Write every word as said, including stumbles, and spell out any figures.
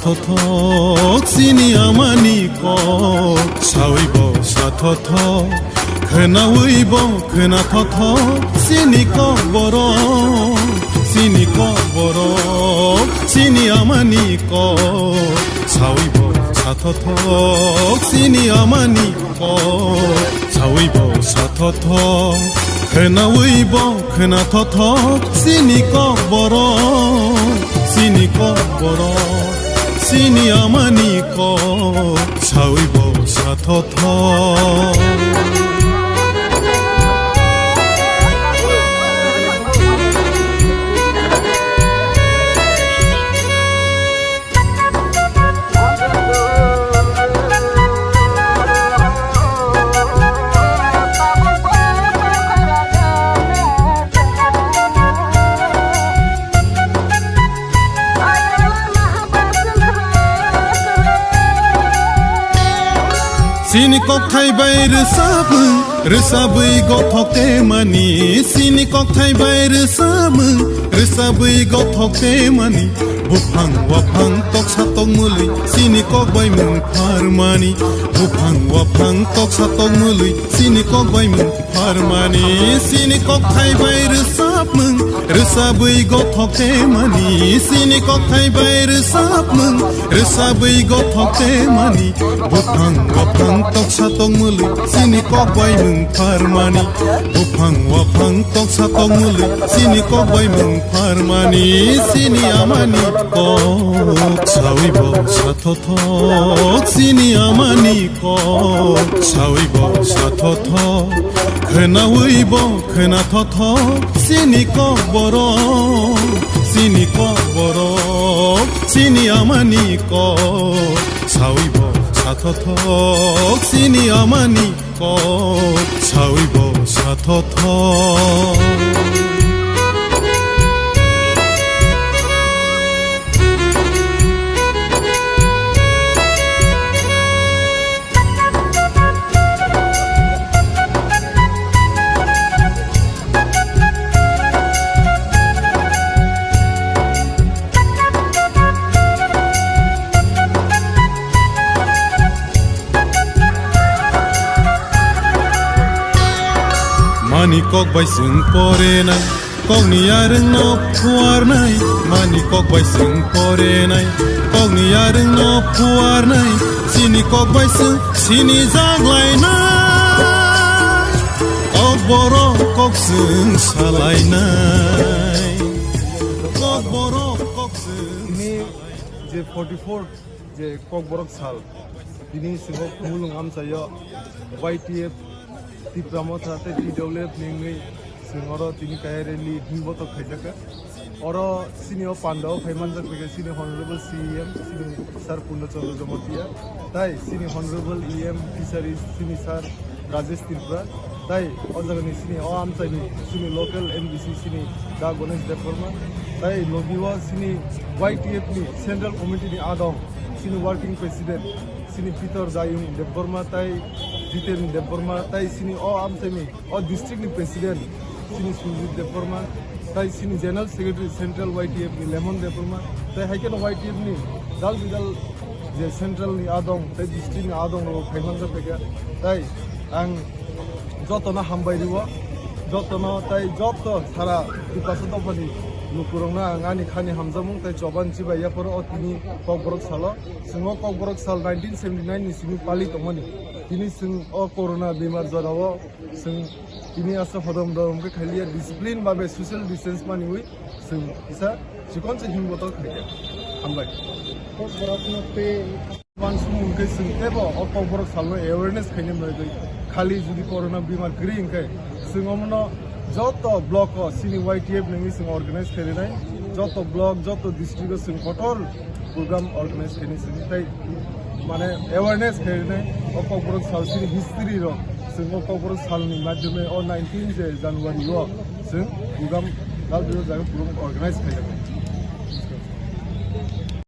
Thothok chini amani kok, sawi bo sa thothok, khnawi bo khna thothok, chini kok borok, chini kok borok, chini amani kok, sawi bo sa thothok, chini amani kok, sawi bo sa thothok, khnawi bo khna thothok, chini kok borok, chini kok borok, chini amani kok, sawi bo sa thothok. Chini kokthai bai rwchapmung, rwchapwi gothok temani. Chini kokthai bai rwchapmung, rwchapwi gothok temani. Buphang waphang toksa tokmwlwi, chini kok bai mung pharmani. Buphang waphang toksa tokmwlwi, chini kok bai mung pharmani. Chini kokthai bai rwchapmung, rwchapwi gothok temani. Chini kokthai bai rwchapmung, rwchapwi gothok temani. Buphang waphang toksa tokmwlwi, chini kok bai mung pharmani. Buphang waphang toksa tokmwlwi, chini kok bai mung pharmani. Chini amani kok, sawi bo sa thothok, chini amani kok, sawi bo sa thothok, khnawi bo khna thothok, chini kok borok, chini kok borok, chini amani kok, sawi bo sa thothok, chini amani kok, sawi bo sa thothok. Mani kok bai chwng porenai, kokni yarwngno phuarnai. Mani kok bai chwng porenai, kokni yarwngno phuarnai. Chini kok bai chwng sini jaglainai, kok borok kok chwng salainai, kok borok kok chwng. Tini salainai. Je forty four je Kokborok sal, tini chwng o Khumulwng amchaio Y T F, Tipra Motha tei T W F ni wngwi chwng oro tini kaya rally himbotok khaijak kha. Oro chini o pandao phai manjak kha chini Honorable C E M, chini Sir Purna Chandra Jamatia, tai chini Honorable E M Fisheries, chini Sir Rajesh Tripura, tai o jagani chini o amchaini chini local M D C chini Da Ganesh Debbarma, tai logi o chini Y T F ni Central Committee ni adong chini Working President chini Peter Dayung Debbarma, tai Jiten Debbarma, tai chini o amchaini o district ni President chini Sujit Debbarma, tai chini General Secretary Central Y T F ni Lemon Debbarma, tai hai kheno Y T F ni dal bidal je central ni adong tei district ni adong rok phai manjak kha. Tai ang jotono hambai rio, jotono tai joto sara Tiprasa dophani lukurokno ang ani khani hamjakmung tai choban chibai yaphoro o tini Kokborok salo. Chwng o Kokborok sal nineteen seventy nine ni simi pali tongmani. Tini chwng o corona bemar jorao chwng tini aswk hodom dodom khe khailiya, discipline babe social distance maniwi chwng kisa chikon se himbotok khaikha. Hambai. Kokborokno tei uansukmung khe chwng teibo o Kokborok salno awareness khaina bagwi khali jodi corona bemar kwrwi hwnkhe chwng omono joto block o chini Y T F nangwi chwng organize khainai, joto block, joto district o chwng kotor program organize khainai chwng tei mane awareness khainai o Kokborok sal chini history rok chwng o Kokborok salni madhyome o nineteen je January o chwng program dal bidal jaga program organize khainai.